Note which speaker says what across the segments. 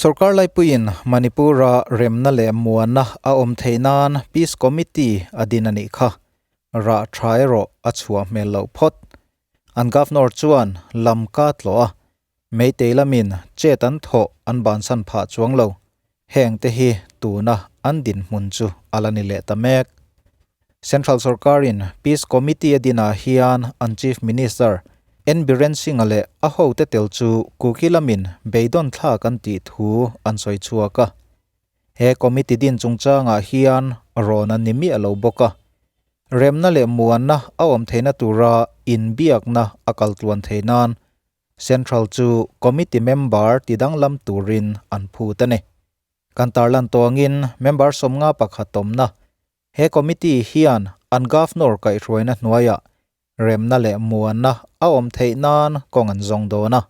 Speaker 1: Sorkar laipuiin Manipur-a remna leh muanna a awm theih nan Peace Committee a din a nih kha. Rah tha erawh a chhuah hmel loh phawt. An Governor chuan lam ka tlawh a, Meitei lamin chet an thawh an bansan phah chuang lo. Heng te hi tuna an dinhmun chu a la ni leh ta mek. Central sorkarin Peace Committee a dinah hian an Chief Minister N Biren Singh-a leh a hote tel chu Kuki lamin beidawn thlak an tih thu an sawi chhuak a. He committee din chungchangah hian rawn an ni miah lo bawk a. Remna leh muanna a awm theihna tura inbiakna a kal tluan theih nan Central chu committee member tidanglam turin an phut a ni. Kan tarlan tawngin member 51 awmna he committee hian an Governor kaihhruaina hnuaiah remna leh muanna a awm theih nan kawng an zawng dawn a.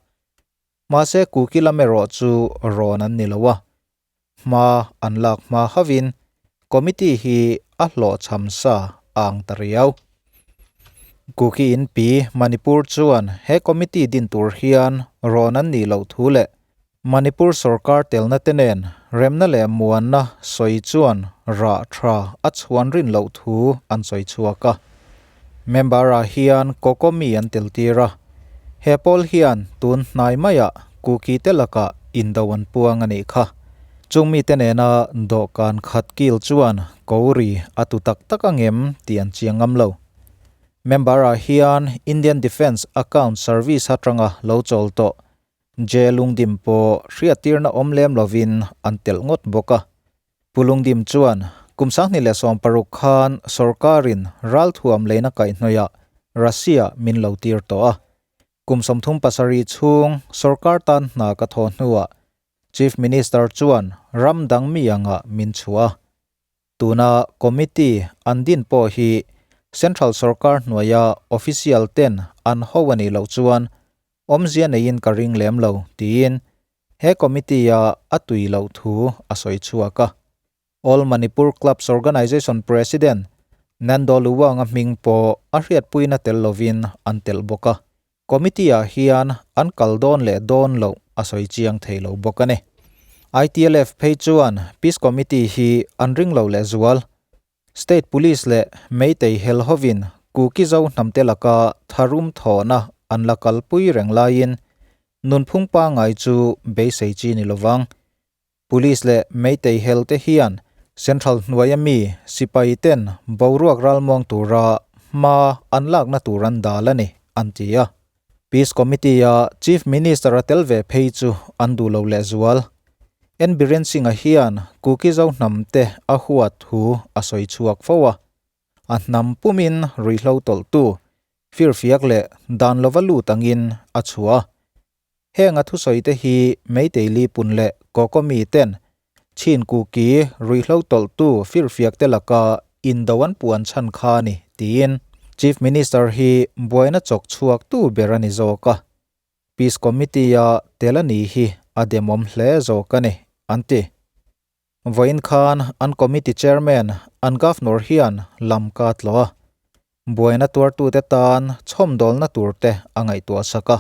Speaker 1: Mahse Kuki lam erawh chu rawn an ni lo a, hma an lak hma hauhin committee hi a hlawhchham sa a ang ta riau. Kuki inpi Manipur chuan he committee din tur hian rawn an nih loh thu leh Manipur sorkar telna te nen remna leh muanna sawi chuan rah tha a chhuan rin loh thu an sawi chhuak a. Member-ah hian Kokomi an tel tir a, he pawl hian tun hnai maiah Kuki te lakah indo an puang a nih kha. Chung mite nena dawhkan khat kil chuan Kori a tu tak tak angem tih an chiang ngam lo. Member-ah hian Indian Defence Account Service atanga lo chawl tawh J Lungdim pawh hriattirna awm lem lovin an telh ngawt bawk a. Pu Lungdim chuan kum 2016 khan sorkarin ralthuam leina kaihhnawihah Russia min lo tir tawh a. Kum 37 chhung sorkar tan hna ka thaw hnuah Chief Minister chuan ram dang mi anga min chhuah a. Tuna committee an din pawh hi Central sorkar hnuaia official ten an ho a nih loh chuan awmzia neiin ka ring lem lo tiin he committee-a a tui loh thu a sawi chhuak a. All Manipur Clubs Organisation President Nando Luwanga hming pawh a hriatpuina tel lovin an telh bawk a, committee-ah hian an kal dawn leh dawn loh a sawi chiang thei lo bawk a ni. ITLF phei chuan Peace Committee hi an ring lo lehzual. State Police leh Meitei hel hovin Kuki Zo hnamte laka tharum thawhna an la kalpui reng laiin nunphung pangngai chu beisei chi ni lovang. Police leh Meitei hel te hian Central hnuaia mi sipai ten boruak ralmuang tura hma an lakna tur an dal a ni, an ti a. Peace Committee-a Chief Minister a tel ve phei chu an duh lo lehzual. N Biren Singh-a hian Kuki Zo hnam te a huat thu a sawi chhuak fo a. A hnam pumin ruihhlo tawlhtu, firfiak leh dan lova lut angin a chhuah a. Heng a thusawi te hi Meitei Lipun leh Kokomi ten Chin Kuki ruihhlo tawlhtu firfiak te laka indo an puan chhan kha a ni tiin Chief Minister hi buaina chawk chhuak tu ber a ni zawk a. Peace Committee-a tel a ni hi a demawm hle zawk a ni, an ti. Vawiin khan an committee chairman an Governor hian lam ka tlawh a, buaina tuartute tan chhawmdawlna turte a ngaihtuah sak a.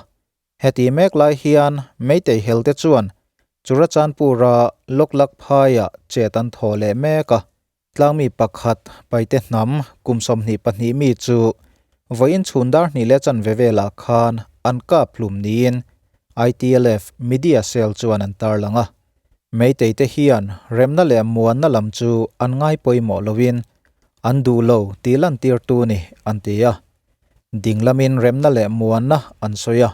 Speaker 1: Heti mek lai hian Meitei helte chuan Churachandpur-a Loklak phaiah chet an thaw leh mek a, tlangmi pakhat Paite hnam kum 22 mi chu vawiin chhun dar hnih leh chanve velah khan an kap hlum niin ITLF media cell chuan an tarlang a. Meitei te hian remna leh muanna lam chu an ngai pawimawh loin an duh lo tih lantirtu ni an ti a. Ding lamin remna leh muanna an sawi a,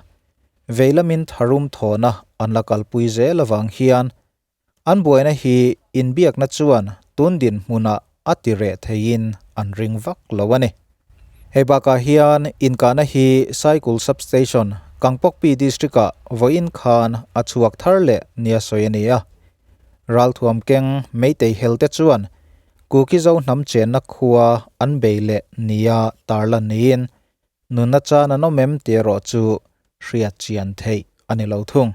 Speaker 1: vei lamin tharum thawhna an la kalpui zel avang hian an buaina hi inbiakna chuan tun dinhmunah a ti reh theiin an ring vak lo a ni. Hei bakah hian inkahna hi Saikul Substation, Kangpokpi District-ah vawiin khan a chhuak thar leh nia sawi a ni a. Ralthuam keng Meitei helte chuan Kuki Zo hnam chenna khua an bei leh nia tarlan niin nunna chan an awm em tih erawh chu hriat chian theih a ni lo thung.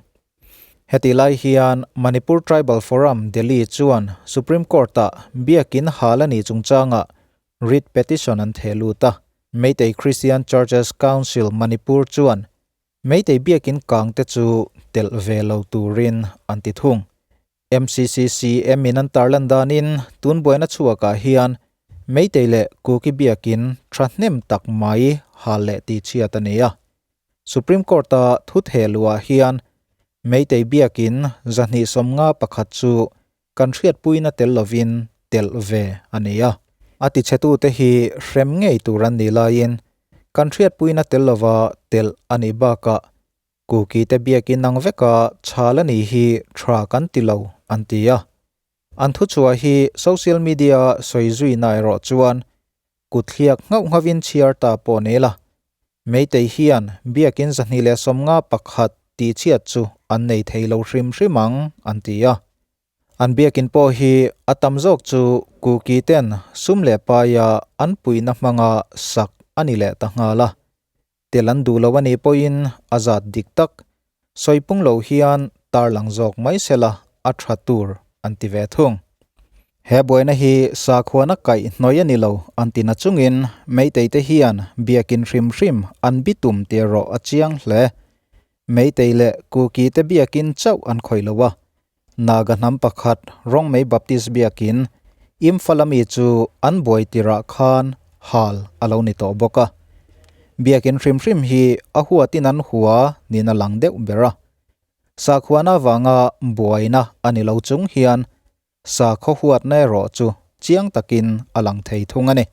Speaker 1: Heti lai hian Manipur Tribal Forum, Delhi chuan Supreme Court-ah biakin hal a nih chungchangah Writ petition an theh lut a, Meitei Christian Churches Council Manipur chuan Meitei biakin kang te chu telh ve lo turin an ti thung. MCCCM in an tarlan danin tun buaina chhuakah hian Meitei leh Kuki biakin thahnem tak mai hal leh tihchhiat a ni a. Supreme Court-a thu theh luhah hian Meitei biakin 251 chu kan hriatpuina tel lovin telh ve a ni a. A tichhetute hi hrem ngei tur an nih laiin kan hriatpuina tel lova telh a nih bakah Kuki te biakin ang veka chhal a nih hi tha kan ti lo, an ti a. An thuchhuah hi social media sawi zuina erawh chuan kuthliak nghauh nghauvin chhiar ta pawh ni la. Meitei hian biakin 251 tihchhiat chu an nei thei lo hrim hrim ang, an ti a. An biakin pawh hi a tam zawk chu Kuki ten sum leh paia an puihna hmanga sak a ni leh ta nghal a. Tel an duh lo a nih pawhin a zat dik tak sawi pung lo hian tarlang zawk mai sela a tha tur an ti ve thung. He buaina hi sakhuana kaih hnawih a ni lo an ti na chungin Meitei te hian biakin hrim hrim an bitum tih erawh a chiang hle. Meitei leh Kuki te biakin chauh an khawih lo a, Naga hnam pakhat Rongmei Baptist biakin Imphal ami chu an buai tirah khan hal a lo ni tawh bawk a. Biakin hrim hrim hi a huatin an hua niin a lang deuh ber a. Sakhuana avanga buaina a ni lo chung hian Sakhaw huatna erawh chu chiang takin a lang thei thung a ni.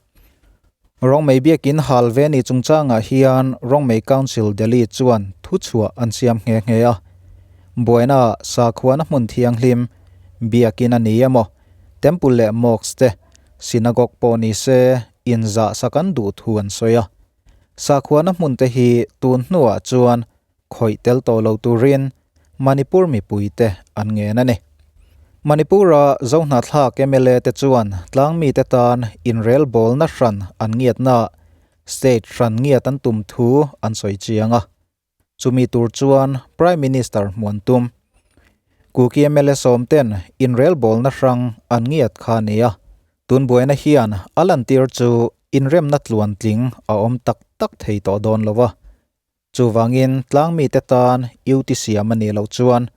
Speaker 1: Rongmei biakin hal ve ni chungchangah hian Rongmei Council Delhi chuan thuchhuah an siam nghe nghe a. Buaina sakhuana hmun thianghlim, biakin a ni emaw, temple leh mosque te, synagogue pawh ni se inzahsak an duh thu an sawi a. Sakhuana hmun te hi tun hnuah chuan khawih tel tawh lo turin Manipur mipuite an ngen a ni. Manipur-a Zohnahthlak mla te chuan tlangmite tan inrelbawlna hran an ngiatnaah state hran ngiat an tum thu an sawi chiang a. Chumi tur chuan Prime Minister hmuan tum. Kuki mla sawmten inrelbawlna hrang an ngiat kha a ni a. Tun buaina hian a lantir chu inremna tluantling a awm tak tak thei tawh dawn lo a. Chuvangin tlangmite tan UT siam a nih loh chuan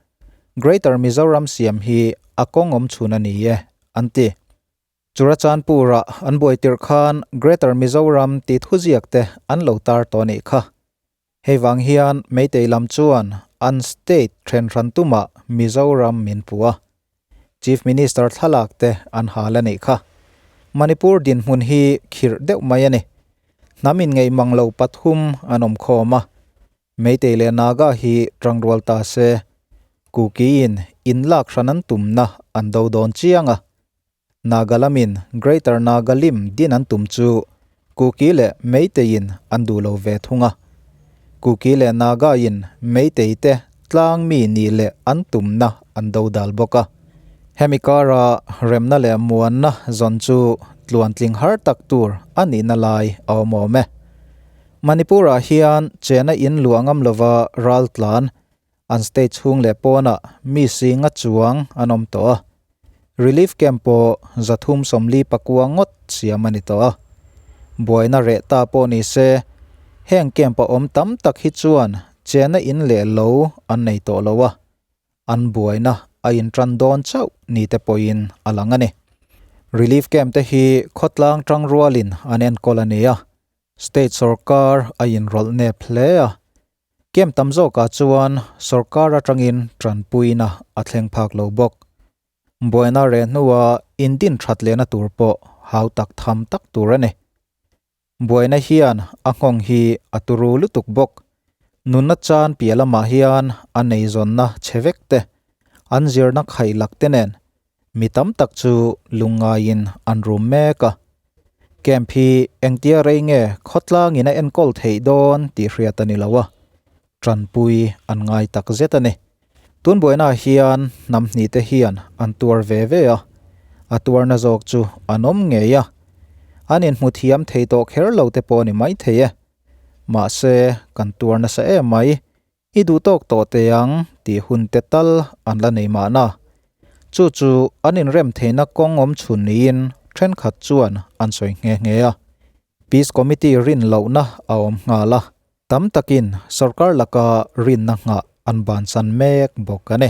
Speaker 1: Greater Mizoram siam hi a kawng awm chhun a ni e, an ti. Churachandpur-ah an buai tirh khan Greater Mizoram tih thuziak te an lo tar tawh a nih kha. Hei vang hian Meitei lam chuan an state then hran tumah Mizoram min puh a. Chief Minister thlalak te an hal a nih kha. Manipur dinhmun hi khirh deuh mai a ni. Hnam inngeih mang lo pathum an awm khawm a. Meitei leh Naga hi tangrual ta se, Kuki-in inlak hran an tumna an do dawn chiang a. Naga lamin Greater Nagalim din an tum chu Kuki leh Meiteiin an duh lo ve thung a. Kuki leh Naga-in Meitei te tlang mi nih leh an tumna an do dal bawk a. Hemi kara remna leh muanna zawn chu tluantling har tak tur a nihna lai a awm awm e. Manipur-ah hian chena in luah ngam lova ral tlan An state chhung leh pawnah mi singa chuang an awm tawh a, relief camp pawh 349 ngawt siam a ni tawh a. Buaina reh ta pawh ni se, heng camp a awm tam tak hi chuan chena in leh lo an nei tawh lo a, an buaina a intan dawn chauh ni te pawhin a lang a ni. Relief camp te hi khawtlang tangrualin an enkawl a ni a, state sorkar a inrawlh nep hle a. Camp tam zawkah chuan sorkar atangin tanpuina a thleng phak lo bawk. Buaina reh hnua indin that lehna tur pawh hau tak tham tak tur a ni. Buaina hian a nghawng hi a turu lutuk bawk. Nunna chan piah lamah hian a neizawnna chhe vek te, an zirna khaih lak te nen Mi tam tak chu lungngaiin an rum mek a. Camp hi engtia rei nge khawtlangin a enkawl theih dawn tih hriat a ni lo a, tanpui an ngai tak zet a ni. Tun buainaah hian hnam hnih te hian an tuar ve ve a, a tuarna zawk chu an awm ngei a. An inhmu thiam thei tawh kher lo te pawh a ni maithei e. Mahse, kan tuar nasa em mai. I duh tawk tawh teh ang tih hun te tal an la nei mahna. Chu chu an inrem theihna kawng awm chhun niin thenkhat chuan an sawi nghe nghe a. Peace Committee rin lohna a awm nghal a, tam takin sorkar laka rinna nghah an bansan mek bawk a ni.